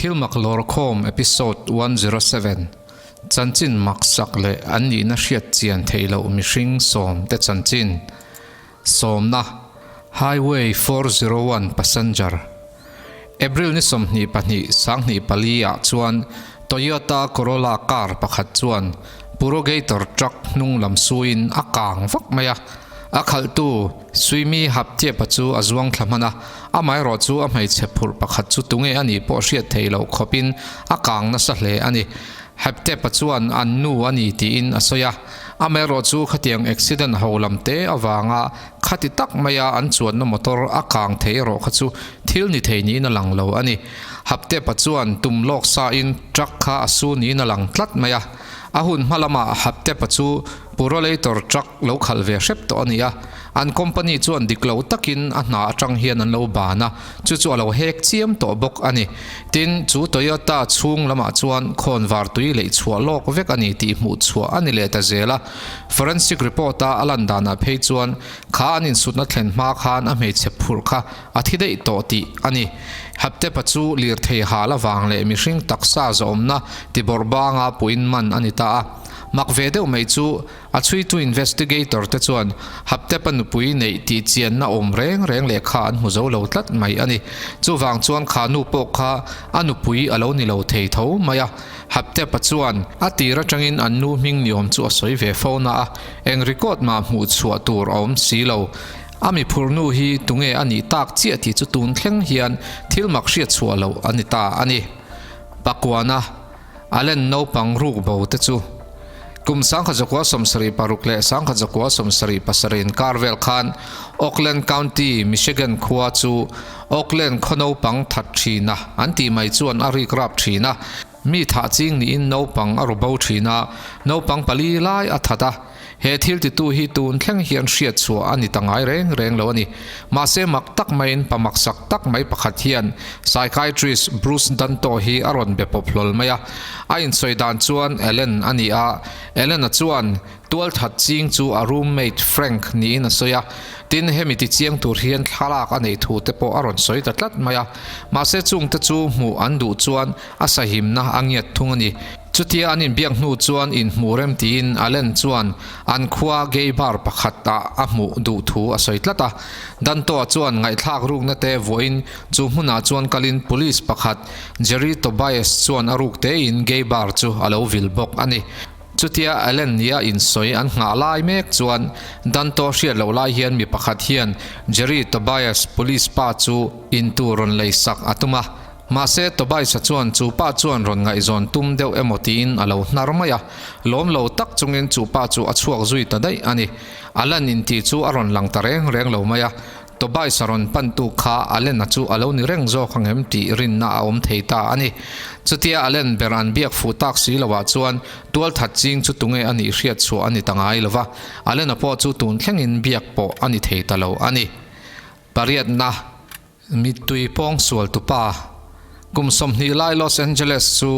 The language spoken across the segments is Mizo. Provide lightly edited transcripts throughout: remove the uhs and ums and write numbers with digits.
Thilmak Lawrkhawm Episode 107, Chanchin maksak leh an nihna hriat chian theih loh mihring sawm te chanchin. Sawmna, Highway 401 Passenger. April ni 22 24 ah chuan Toyota Corolla car pakhat chuan Purogator truck hnung lam suiin a kang vak mai a, a khalhtu Suimi Haptiepa chu a zuang thla hman a, amaherawh chu a hmeichhe phurh pakhat chu tunge a nih pawh hriat theih loh khawpin a kang nasa hle a ni. Haptiepa chuan an nu a ni tiin a sawi a, amaherawh chu khatiang accident ho lam te avanga khati tak maia an chuanna motor a kang thei erawh kha chu thil ni thei niin a lang lo a ni. Haptiepa chuan tum lawk sain truck kha a su niin a lang tlat mai a, a hun hma lamah Haptiepa chu Purolator truck lo khalh ve hrep tawh a ni a, an company chuan dik lo takin a hna atang hian an lo ban a, chu chu a lo hek chiam tawh bawk a ni. Tin, chu Toyota chhung lamah chuan khawnvar tui leih chhuah lawk vek a ni tih hmuh chhuah a ni leh ta zel a. Forensic report a a lan danah phei chuan kha an insutna thlen hma khan a hmeichhe phurh kha a thi daih tawh tih a ni. Haptepa chu lirthei hal avang leh mihring taksa zawmna tibawrh banga puiin man a ni ta a. Mak ve deuh mai chu a chhuitu investigator te chuan Haptepa nupui neih tih chianna awm reng reng lehkha an hmu zo lo tlat mai a ni. Chuvang chuan kha nu pawh kha a nupui a lo ni lo thei tho mai a. Haptepa chuan a tir atangin an nu hming ni awm chu a sawi ve fo na a, eng record mah hmuh chhuah tur a awm si lo. A mi phur nu hi tunge a nih tak chiah tih chu tun thleng hian thil mak hriat chhuah loh a ni ta a ni. Pakuana. Allen naupang ruk bo te chu kum 1976 leh 1977 inkar vel khan Oakland County, Michigan khua chu Oakland khaw naupang that thin a an tih mai chuan a rik rap thin a. Mi thah ching niin naupang a ru bo thin a, naupang pali lai a that a. He thil titu hi tun thleng hian hriat chhuah a ni ta ngai reng reng lo a ni. Mahse mak tak maiin pa maksak tak mai pakhat hian psychiatrist Bruce Danto hi a rawn be pawp hlawl mai a. A insawi dan chuan Ellen a ni a, Ellen-a chuan tualthat ching chu a roommate Frank niin a sawi a. Tin, hemi tichiang tur hian thlalak a neih thu te pawh a rawn sawi ta tlat mai a. Mahse chungte chu hmuh an duh chuan a sahimna a ngiat thung a ni. Chutia an inbiak hnu chuan inhmuh rem tiin Allen chuan an khua gay bar pakhat ah a hmuh duh thu a sawi tlat a. Dantoa chuan ngaihthlak rukna te vuahin chu hmunah chuan kalin police pakhat Jerry Tobias chuan a ruk tein gay bar chu a lo vil bawk a ni. Chutia Allen nia insawi an nghah lai mek chuan Danto hriat loh lai hian mi pakhat hian Jerry Tobias police pa chu intur rawn lei sak a tum a. Mahse, Tobias-a chuan chu pa chuan rawn ngaihzawn tum deuh emaw tiin a lo hnar mai a, lawm lo tak chungin chu pa chu a chhuak zui ta daih a ni. Alan intih chu a rawn lang ta reng reng lo mai a, Tobias-a rawn pantu kha Allen-a chu a lo ni reng zawk ang em tih rinna a awm thei ta a ni. Chutia Allen ber an biak fuh tak si loah chuan tualthat ching chu tunge a nih hriat chhuah a ni ta ngai lo va, Allen-a pawh chu tun thlengin biak pawh a ni thei ta lo a ni. Pariatna. Mittui pawng sual tupa. Kum 20 lai Los Angeles chu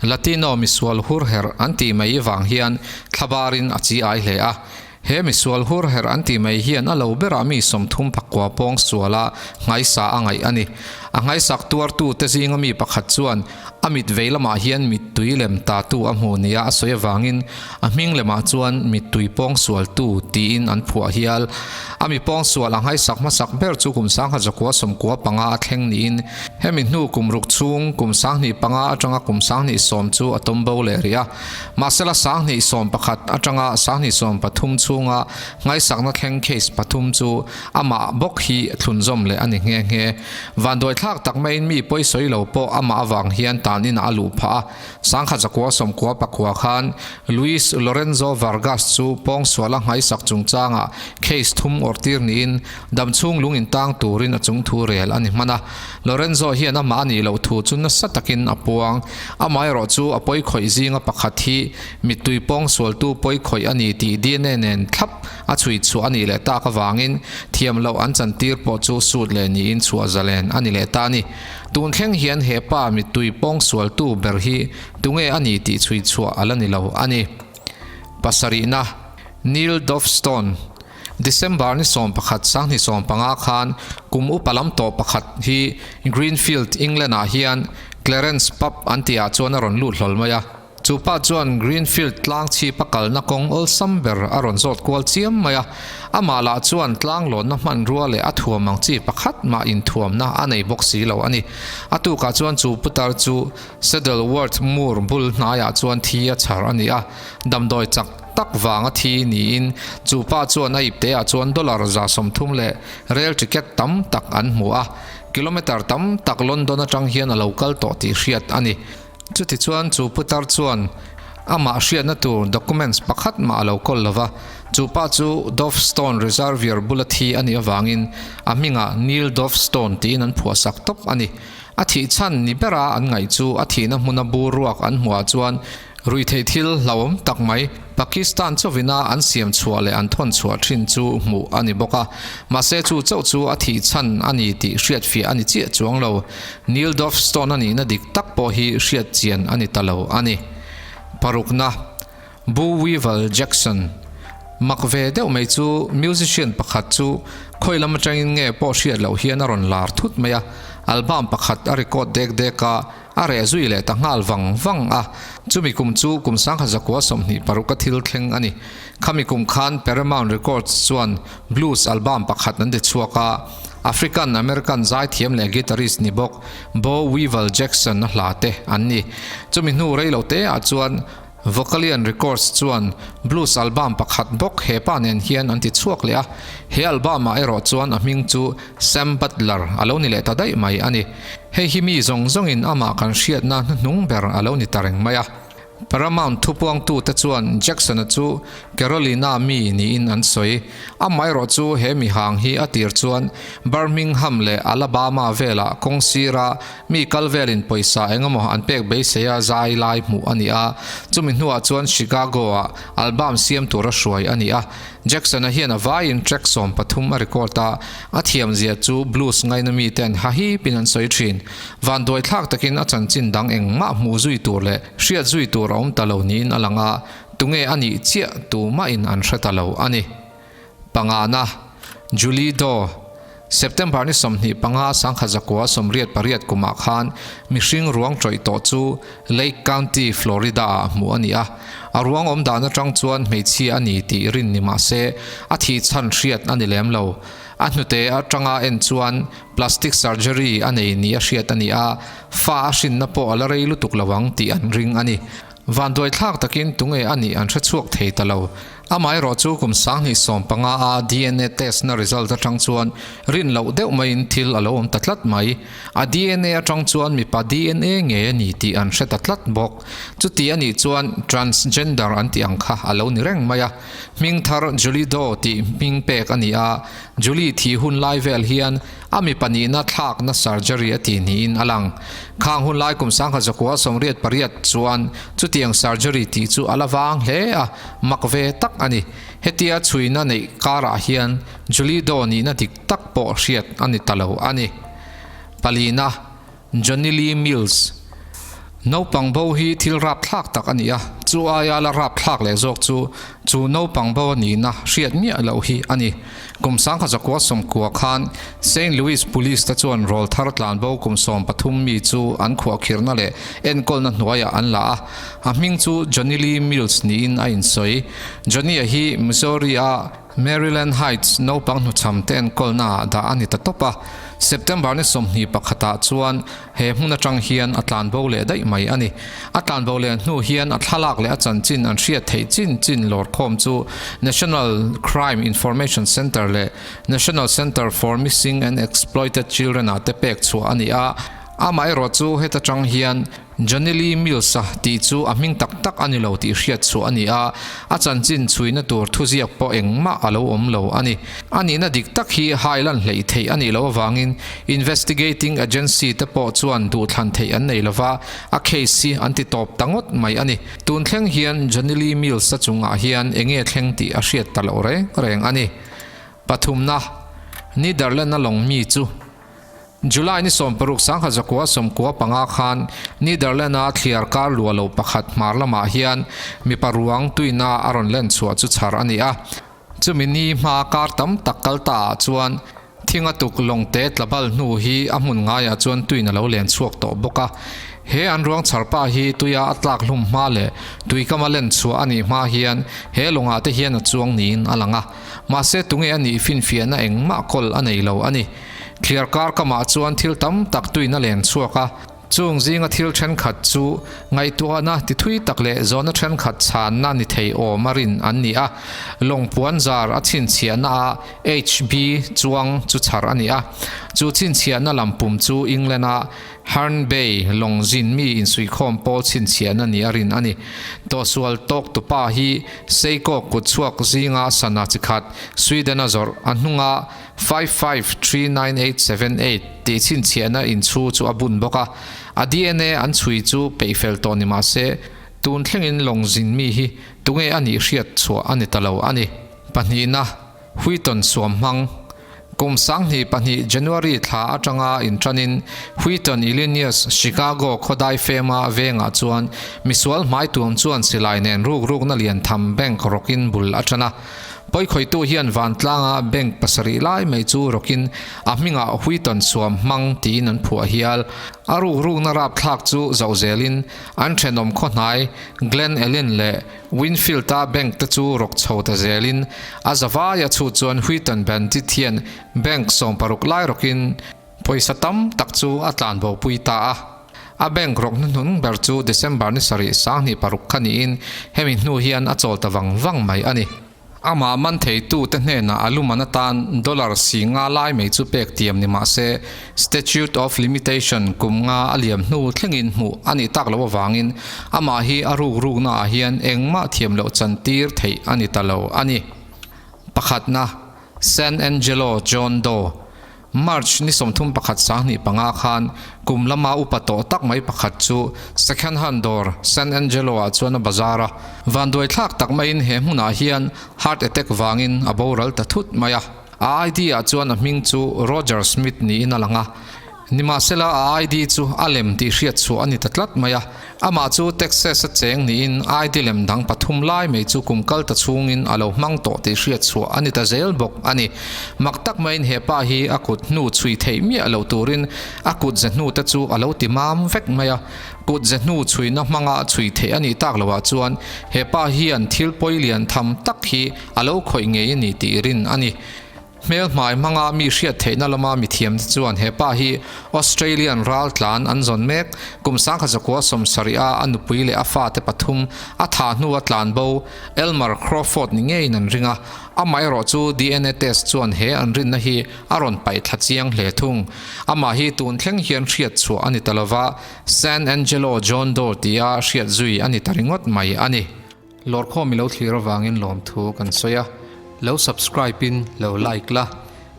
Latino misual hur herh an tih mai vang hian thlabarin a chi ai hle a. He misual hur herh an tih mai hian a lo berah mi 34 pawng suala nghaisa a ngaih a ni. A nghaisak tuartu te zinga mi pakhat chuan a mit vei lamah hian mittui lem tatu a hmu nia a sawi avangin a hming lemah chuan mittui pawng sualtu tiin an phuah hial. A mi pawng sual a nghaisak hmasak ber chu kum 1995 a thleng niin hemi hnu kum ruk chhung kum 25 atanga kum 20 chu a tawm bo leh rih a. Mahsela 2011 atanga 2013 chhunga nghaisakna thleng case pathum chu amah bawk hi thlunzawm leh a ni nghe nghe. Vanduaithlak tak maiin mi pawisawi lo pawh amah avang hian tan inah a luh phah a. 1999 khan Luis Lorenzo Vargas chu pawngsuala nghaisak chungchangah case thum awrhtir niin damchhung lung intang turin a chungthu rel a ni hman a. Lorenzo hian amah a nih loh thu chu nasa takin a puang. Amaherawh chu a pawikhawih zinga pakhat hi mittui pawngsualtu pawikhawih a ni tih DNA nen thlap a chhui chhuah a nih leh tak avangin thiam loh an chantir pawh chu sut leh niin chhuah zalen a ni leh ta a ni. Tun thleng hian he pa mittui pawngsualtu ber hi tunge a ni tih chhui chhuah a la ni lo a ni. Pasarihna, Neil Dovestone, December ni 11 2015 khan kum upa lam tawh pakhat hi Greenfield, England ah hian Clarence Pub an tihah chuan a rawn lut hlawl mai a. Chu pa chuan Greenfield tlang chhipa kalna kawng awlsam ber a rawn zawt kual chiam mai a. Amah lah chuan tlang lawnna hmanrua leh a thuam ang chi pakhat mah inthuamna a nei bawk si lo a ni. A tukah chuan chu putar chu Saddleworth Moor bul hnaiah chuan thi a chhar a ni a. Damdawi chak tak vanga thi niin chu pa chuan a ipteah chuan dollar 30 leh rel ticket tam tak an hmu a. Kilometre tam tak London atang hian a lo kal tawh tih hriat a ni. Chutichuan chu putar chuan amah hriatna tur documents pakhat mah a lo kawl lo va, chu pa chu Dovestone Reservoir bula thi a nih avangin a hmingah Neil Dovestone tiin an phuahsak tawp a ni. A thih chhan ni bera an ngaih chu a thihna hmuna bur ruak an hmuhah chuan Ruihtheih thil hlauhawm tak mai, Pakistan chawina an siam chhuah leh an thawn chhuah thin chu hmuh a ni bawk a. Mahse chu chauh chu a thih chhan a ni tih hriatfiah a ni chiah chuang lo. Neil Dovestone a nihna dik tak pawh hi hriat chian a ni ta lo a ni. Parukna, Boo Weevil Jackson. Mak ve deuh mai chu musician pakhat chu khawi lam atangin nge pawh hriat loh hian a rawn lar thut mai a, album pakhat a record dek dek a, A reh zui leh ta nghal vang vang a, chumi kum chu kum 1926 a thil thleng a ni. Khami kum khan Paramount Records chuan blues album pakhat an ti chhuak a, African American zaithiam leh guitarist ni bawk Bo Weevil Jackson a hla te an ni. Chumi hnu rei lo te ah chuan Vocalion Records chuan blues album pakhat bawk he pa nen hian an ti chhuak leh a, he album ah erawh chuan a hming chu Sam Butler a lo ni leh ta daih mai a ni. Hei hi mi zawng zawngin amah kan hriatna hnuhnung ber a lo ni ta reng mai a. Paramount thupuangtute chuan Jackson-a chu Carolina mi niin an sawi. Amaherawh chu he mihang hi a tir chuan Birmingham leh Alabama velah kawng sira mi kal velin pawisa engemaw an pek beisei a zai lai hmuh a ni a, chumi hnuah chuan Chicago-ah album siam tura hruai a ni a. Jackson-a hian a vaiin track 13 a record a, a thiamzia chu blues ngaina miten hahipin an sawi thin. Vanduaithlak takin a chanchin dang engmah hmuh zui tur leh hriat zui tur a awm ta lo niin a lang a, tunge a nih chiah tumahin an hre ta lo a ni. Pangana, Julie Doe, September ni 25 1988 kumah khan mihring ruang tawih tawh chu Lake County, Florida-ah hmuh a ni a. A ruang awm dan atang chuan hmeichhia a ni tih rin ni mah se, a thih chhan hriat a ni lem lo. A hnute atanga en chuan plastic surgery a nei ni a hriat a ni a, fa a hrinna pawh a la rei lutuk lo ang tih an ring a ni. Vanduaithlak takin tunge a nih an hre chhuak thei ta lo. Amaherawh chu kum 2015 a dna test na result atang chuan rin loh deuh maiin thil a lo awm ta tlat mai. A dna atang chuan mipa dna ngei a ni tih an hre ta tlat bawk. Chuti a nih chuan transgender an tih ang kha a lo ni reng mai a. Hming thar Julie Doe tih hming pek a ni a, Julie thih hun lai vel hian A mi pahnihna thlakna surgery a ti niin a lang. Khang hun lai kum 1988 chuan chutiang surgery tih chu a la vang hle a, mak ve tak a ni. Hetia chhuina neih karah hian Julie Doe nihna dik tak pawh hriat a ni ta lo a ni. Palina, Johnny Lee Mills. Naupang bo hi thil rapthlak tak a ni a, chu aia la rapthlak leh zawk chu chu naupang bo a nihna hriat miah loh hi a ni. Kum 1990 khan Saint Louis Police te chuan rawl thar tlan bo kum 13 mi chu an khuahkhirhna leh enkawlna hnuaiah an la a, a hming chu Johnny Lee Mills niin a insawi. Johnny-a hi Missouri-a Maryland Heights naupang hnuchham te enkawlna ah dah a ni ta tawp a, September ni 21 ah chuan he hmun atang hian a tlanbo leh daih mai a ni. A tlanbo leh hnu hian a thlalak leh a chanchin an hriat theih chin chin lawrkhawm chu National Crime Information Center leh National Center for Missing and Exploited Children ah te pek chhuah a ni a, amaherawh chu heta tang hian Johnny Lee Mills-a tih chu a hming tak tak a ni lo tih hriat chhuah a ni a, a chanchin chhuina tur thuziak pawh engmah a lo awm lo a ni. A nihna dik tak hi hai lan hleih theih a nih loh avangin investigating agency te pawh chuan duhthlan theih an nei lova, a case hi an ti tawp ta ngawt mai a ni. Tun thleng hian Johnny Lee Mills-a chungah hian enge thleng tih a hriat ta loh reng reng a ni. Pathumna, Netherlands-a lawng mi chu. July ni 16 1995 khan Netherlands-a thliar kar luah lo pakhat hmar lamah hian mipa ruang tuina a rawn len chhuah chu chhar a ni a. Chumi ni hma kar tam tak kal ta ah chuan Thinga tuk lawngte tla bal hnu hi a hmun ngaiah chuan tuin a lo len chhuak tawh bawk a. He an ruang chhar pa hi tuia a tlak hlum hma leh tuikama len chhuah a nih hma hian he lawngah te hian a chuang niin a lang a. Mahse tunge a nih finfiahna engmah kawl a nei lo a ni. Thliar kar kamah chuan thil tam tak tuin a len chhuak a. Chung zinga thil thenkhat chu ngaihtuahna ti thui tak leh zawhna thenkhat chhanna ni thei awm a rin an ni a. Lawng puan zar a chhinchhiahna ah HB chuang chu chhar a ni a. Chu chhinchhiahna lam pum chu England a Herne Bay lawng zin mi insuihkhawm pawl chhinchhiahna ni a rin a ni. Tawhsual tawk tupa hi Seiko kutchhuak zinga sana chikhat Sweden a zawrh a hnunga 5539878 tih chhinchhiahna inchhu chu a bun bawk a, a DNA an chhui chu peih fel tawh ni mah se, tun thlengin lawng zin mi hi tunge a nih hriat chhuah a ni ta lo a ni. Pahnihna, Wheaton suam hmang. Kum 2002 January thla atanga inṭanin Wheaton, Illinois, Chicago khawdai fema vengah chuan misual hmaituam chuan silai nen rukrukna lian tham bank rawkin bul a ṭan a. Pawikhawihtu hian vantlanga bank pasarih lai mai chu rawkin a hmingah Wheaton suam hmang tiin an phuah hial. A rukrukna rapthlak chu zoh zelin an thenawm khawhnai Glen Ellyn leh Winfield-a bank te chu rawk chho ta zelin a zavaia chhut chuan Wheaton Bandit hian bank 16 lai rawkin Pawisa tam tak chu a tlan bopui ta a. A bank rawk hnuhnung ber chu December ni sarih 2006 kha niin hemi hnu hian a chawl ta vang vang mai a ni. Amah man theitute hnenah a luman atan dollar si nga lai mai chu pek tiam ni mah se Statute of Limitation kum nga a liam hnu thlengin hmuh a nih tak loh avangin amah hi a ruk ruknaah hian engmah thiam loh chantir theih a ni ta lo a ni. Pakhatna, San Angelo John Doe March ni 31 2005 khan kum lama upa tawh tak mai pakhat chu second hand dawr San Angelo ah chuan a bazar a. Vanduai thlak tak maiin he hmunah hian heart attack vangin a boral ta thut mai a. A ID ah chuan a hming chu Roger Smith niin a lang a. Nimahsela a ID chu a lem tih hriat chhuah a ni ta tlat mai a. Amah chu Texas a cheng niin ID lem dang pathum lai mai chu kum kal ta chhungin a lo hmang tawh tih hriat chhuah a ni ta zel bawk a ni. Mak tak maiin he pa hi a kut hnu chhui theih miah lo turin a kut ze hnu te chu a lo ti mam vek mai a. Kut ze hnu chhuina hmanga chhui theih a nih tak loah chuan he pa hian thil pawi lian tham tak hi a lo khawih ngei a ni tih rin a ni. Hmel hmai hmanga mi hriat theihna lama mithiamte chuan he pa hi Australian ral tlan an zawn mek. Kum 1970 a a nupui leh a fate pathum a thah hnu a tlan bo Elmer Crawford ni ngeiin an ring a, amaherawh chu DNA test chuan he an rinna hi a rawn paih thla chiang hle thung. Amah hi tun thleng hian hriat chhuah a ni ta lova, San Angelo John Doe tia hriat zui a ni ta ringawt mai a ni. Lawrkhawm i lo thlir avangin lawmthu kan sawi a, lo subscribe in lo like la,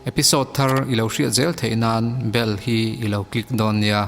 episode thar i lo hriat zel theih nan bell hi i lo click dawn nia.